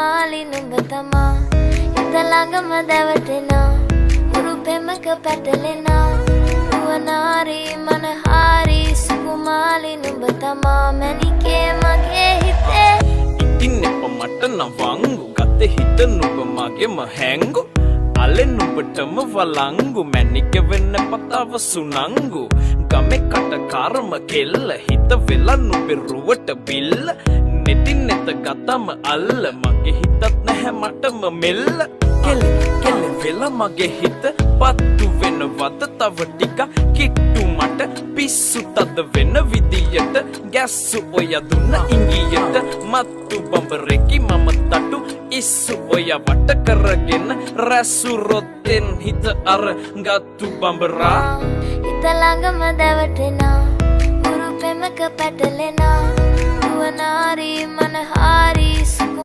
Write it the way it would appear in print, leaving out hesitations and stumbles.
සුකුමාලි නුඹ තමා හිත ළඟම දැවටෙනා උරු පෙමක පැටලෙනා රුවනාරි මනහාරි සුකුමාලි නුඹ තමා මැණිකේ මගේ හිතේ. ඉතින් එප මට නවංගු ගත හිත නුඹ මගේම හැංගු අලෙ නුඹටම වලංගු මැණික වෙන්න පතව සුනංගු ගමේ කටකාරම කෙල්ල හිත වෙලා නුඹේ රුවට බිල්ල නෙතින් නෙත ගතම අල්ල මගේ හිතත් නැහැ මටම මෙල්ල කෙලෙ කෙලෙ වෙලා මගේ හිත පත්තු වෙනවද තව ටිකක් කිට්ටු මට පිස්සු තද වෙන විදියට ගැස්සු ඔය දුන්න ඉංගියට මත්තු බඹරෙකි මම තටු ඉස්සු ඔය වට කරගෙන රැස්සු රොත්තෙන් හිත අර ගත්තු බඹරා. හිත ළඟම දැවටෙනා උරු පෙමක පැටලෙනා රුවනාරි මනහාරි.